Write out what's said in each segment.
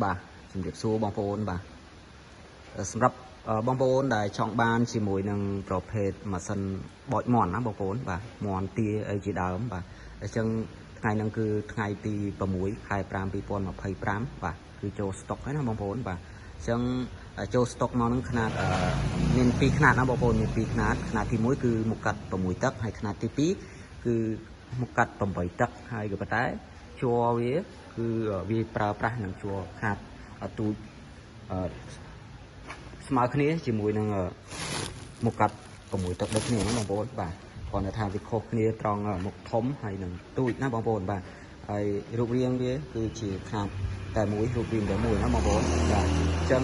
បាទជំរាបសួរបងប្អូនបាទសម្រាប់បងប្អូនដែលចង់បានជាមួយនឹងប្រភេទម៉ាស៊ីនបោចមាន់ណាបងប្អូនបាទមាន់ទាអីជាដើមបាទអញ្ចឹងថ្ងៃហ្នឹងគឺថ្ងៃទី6ខែ5 2025បាទគឺចូលស្តុកហើយណាបងប្អូនបាទអញ្ចឹងចូលស្តុកមកហ្នឹងខ្នាតមាន2ខ្នាតណាបងប្អូនមាន2ខ្នាតខ្នាតទី1គឺមុខកាត់6ទឹកហើយខ្នាតទី2គឺមុខកាត់8ទឹកហើយក៏ប៉ុន្តែជ័រវាគឺវាប្រើប្រាស់នឹងជ័រខ្នាតទូចស្មើគ្នាជាមួយនឹងមុខកាត់6ទឹកដូចគ្នាណាបងប្អូនបាទគ្រាន់តែថាវាខុសគ្នាត្រង់មុខធំហើយនឹងទូចណាបងប្អូនបាទហើយរូបរាងវាគឺជាខ្នាតតែមួយរូបរាងតែមួយណាបងប្អូនបាទអញ្ចឹង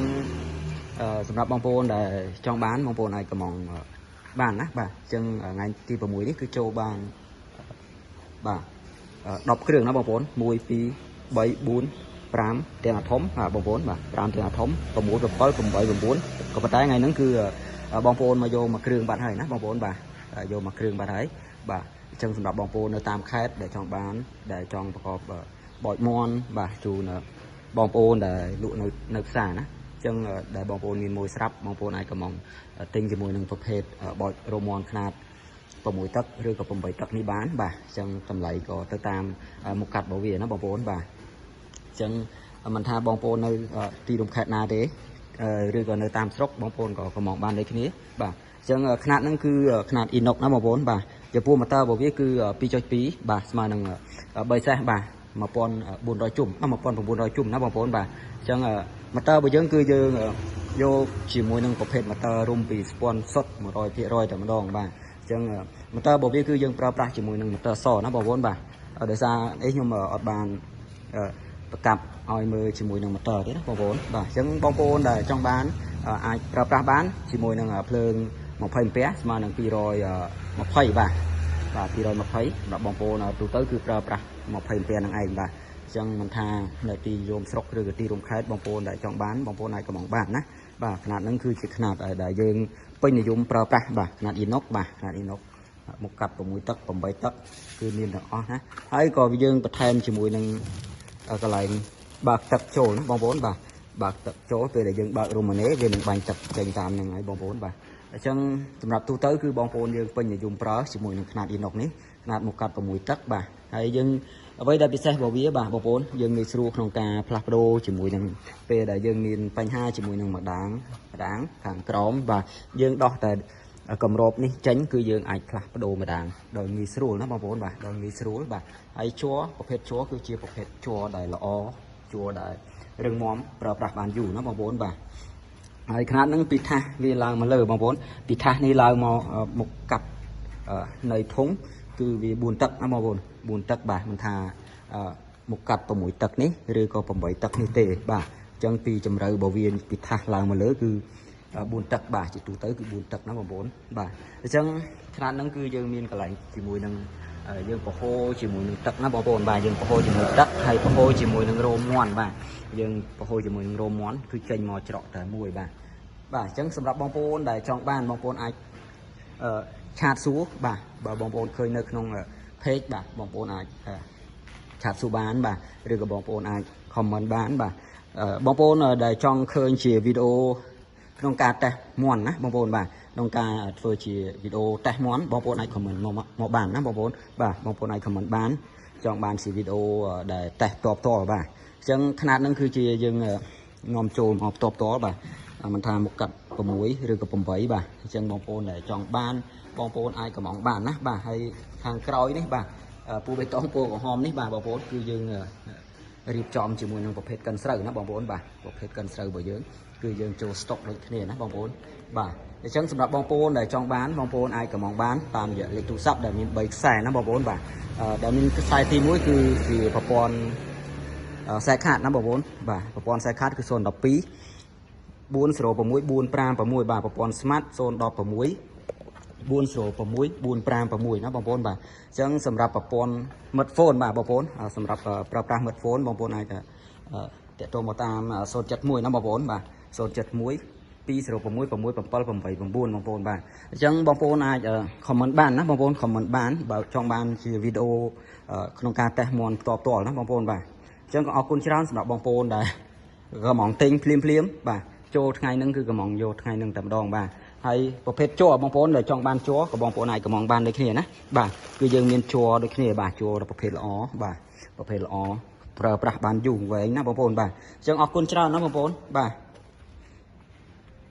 សម្រាប់បងប្អូនដែលចង់បានបងប្អូនអាចកំងបានណាបាទអញ្ចឹងថ្ងៃទី6នេះគឺចូលបានបាទ10គ្រឿងណាបងប្អូន1 2 3 4 5ទាំងអាធំបាទបងប្អូនបាទ5ទាំងអាធំ6 7 8 9ក៏ប៉ុន្តែថ្ងៃហ្នឹងគឺបងប្អូនមកយកមកគ្រឿងបាត់ហើយណាបងប្អូនបាទយកមកគ្រឿងបាត់ហើយបាទអញ្ចឹងសម្រាប់បងប្អូននៅតាមខេត្តដែលចង់បានដែលចង់ប្រកបបោចមាន់បាទជូនបងប្អូនដែលលក់នៅផ្សារណាអញ្ចឹងដែលបងប្អូនមានមួយស្រាប់បងប្អូនអាចកំងទិញជាមួយនឹងប្រភេទបោចរោមមាន់ខ្នាត6ទឹកឬក៏8ទឹកនេះបានបាទអញ្ចឹងតម្លៃក៏ទៅតាមមុខកាត់របស់វាណាបងប្អូនបាទអញ្ចឹងមិនថាបងប្អូននៅទីរួមខេត្តណាទេឬក៏នៅតាមស្រុកបងប្អូនក៏កំងបានដូចគ្នាបាទអញ្ចឹងខ្នាតហ្នឹងគឺខ្នាត Inox ណាបងប្អូនបាទចំពោះម៉ូទ័ររបស់វាគឺ 2.2 បាទស្មើនឹង3សេះបាទ1400ជុំ1900ជុំណាបងប្អូនបាទអញ្ចឹងម៉ូទ័ររបស់យើងគឺយើងយកជាមួយនឹងប្រភេទម៉ូទ័ររុំពីស្ពាន់សុទ្ធ100%តែម្ដងបាទអញ្ចឹងម៉ូទ័ររបស់វាគឺយើងប្រើប្រាស់ជាមួយនឹងម៉ូទ័រសណាបងប្អូនបាទដោយសារនេះខ្ញុំអត់បានប្រកាប់ឲ្យមើលជាមួយនឹងម៉ូទ័រទេណាបងប្អូនបាទអញ្ចឹងបងប្អូនដែលចង់បានអាចប្រើប្រាស់បានជាមួយនឹងភ្លើង20អាំពែស្មើនឹង220បាទបាទ220សម្រាប់បងប្អូនទូទៅគឺប្រើប្រាស់20អាំពែនឹងឯងបាទអញ្ចឹងមិនថានៅទីរួមស្រុកឬក៏ទីរួមខេត្តបងប្អូនដែលចង់បានបងប្អូនអាចកំងបានណាបាទខ្នាតហ្នឹងគឺជាខ្នាតដែលយើងពេញនិយមប្រើប្រាស់បាទខ្នាត Inox បាទខ្នាត Inox មុខកាត់6ទឹក8ទឹកគឺមានទាំងអស់ណាហើយក៏យើងបន្ថែមជាមួយនឹងកន្លែងបើកទឹកចូលណាបងប្អូនបាទបើកទឹកចូលពេលដែលយើងបើករ៉ូម៉ាណេវានឹងបាញ់ទឹកចេញតាមហ្នឹងហើយបងប្អូនបាទអញ្ចឹងសម្រាប់ទូទៅគឺបងប្អូនយើងពេញនិយមប្រើជាមួយនឹងខ្នាត Inox នេះខ្នាតមុខកាត់6ទឹកបាទហើយយើងអ្វីដែលពិសេសរបស់វាបាទបងប្អូនយើងងាយស្រួលក្នុងការផ្លាស់ប្ដូរជាមួយនឹងពេលដែលយើងមានបញ្ហាជាមួយនឹងម្ដាងខាងក្រោមបាទយើងដោះតែកម្របនេះចេញគឺយើងអាចផ្លាស់ប្ដូរម្ដាងដោយងាយស្រួលណាបងប្អូនបាទដោយងាយស្រួលបាទហើយជ័រប្រភេទជ័រគឺជាប្រភេទជ័រដែលល្អជ័រដែលរឹងមាំប្រើប្រាស់បានយូរណាបងប្អូនបាទហើយខ្នាតហ្នឹងពីថាសវាឡើងមកលើបងប្អូនពីថាសនេះឡើងមកមុខកាត់នៅធុងគឺវា4ទឹកណាបងប្អូន4ទឹកបាទមិនថាមុខកាត់6ទឹកនេះឬក៏8ទឹកនេះទេបាទអញ្ចឹងពីជម្រៅរបស់វាពីថាសឡើងមកលើគឺ4ទឹកបាទជាទូទៅគឺ4ទឹកណាបងប្អូនបាទអញ្ចឹងខ្នាតហ្នឹងគឺយើងមានកន្លែងជាមួយនឹងយើងប្រហូរជាមួយនឹងទឹកណាបងប្អូនបាទយើងប្រហូរជាមួយទឹកហើយប្រហូរជាមួយនឹងរោមមាន់បាទយើងប្រហូរជាមួយនឹងរោមមាន់គឺចេញមកច្រកតែមួយបាទបាទអញ្ចឹងសម្រាប់បងប្អូនដែលចង់បានបងប្អូនអាចឆាតសួរបាទបើបងប្អូនឃើញនៅក្នុង page បាទបងប្អូនអាចឆាតសួរបានបាទឬក៏បងប្អូនអាច comment បានបាទបងប្អូនដែលចង់ឃើញជាវីដេអូក្នុងការតេស្តមាន់ណាបងប្អូនបាទក្នុងការធ្វើជាវីដេអូតេស្តមាន់បងប្អូនអាច comment មកបានណាបងប្អូនបាទបងប្អូនអាច comment បានចង់បានជាវីដេអូដែលតេស្តផ្ទាល់បាទអញ្ចឹងខ្នាតហ្នឹងគឺជាយើងនាំចូលមកផ្ទាល់បាទមិនថាមុខកាត់6ឬក៏8បាទអញ្ចឹងបងប្អូនដែលចង់បានបងប្អូនអាចកំងបានណាបាទហើយខាងក្រោយនេះបាទពូបេតុងពូក្រហមនេះបាទបងប្អូនគឺយើងរៀបចំជាមួយនឹងប្រភេទកិនស្រូវណាបងប្អូនបាទប្រភេទកិនស្រូវរបស់យើងគឺយើងចូលស្តុកដូចគ្នាណាបងប្អូនបាទអញ្ចឹងសម្រាប់បងប្អូនដែលចង់បានបងប្អូនអាចកំងបានតាមរយៈលេខទូរស័ព្ទដែលមាន3ខ្សែណាបងប្អូនបាទដែលមានខ្សែទី1គឺជាប្រព័ន្ធខ្សែខាតណាបងប្អូនបាទប្រព័ន្ធខ្សែខាតគឺ012 406 456បាទប្រព័ន្ធ Smart 016 406 456ណាបងប្អូនបាទអញ្ចឹងសម្រាប់ប្រព័ន្ធមិត្ត phone បាទបងប្អូនសម្រាប់ប្រើប្រាស់មិត្ត phone បងប្អូនអាចតាក់ទងមកតាម071ណាបងប្អូនបាទ071 206 6789បងប្អូនបាទអញ្ចឹងបងប្អូនអាច comment បានណាបងប្អូន comment បានបើចង់បានជាវីដេអូក្នុងការតេស្តមាន់ផ្ទាល់ណាបងប្អូនបាទអញ្ចឹងក៏អរគុណច្រើនសម្រាប់បងប្អូនដែល កំងទិញភ្លាមភ្លាមបាទចូលថ្ងៃហ្នឹងគឺកំងយកថ្ងៃហ្នឹងតែម្ដងបាទហើយប្រភេទជ័របងប្អូនដែលចង់បានជ័រក៏បងប្អូនអាចកំងបានដូចគ្នាណាបាទគឺយើងមានជ័រដូចគ្នាបាទជ័រប្រភេទល្អបាទប្រភេទល្អប្រើប្រាស់បានយូរវែងណាបងប្អូនបាទអញ្ចឹងអរគុណច្រើនណាបងប្អូនបាទ។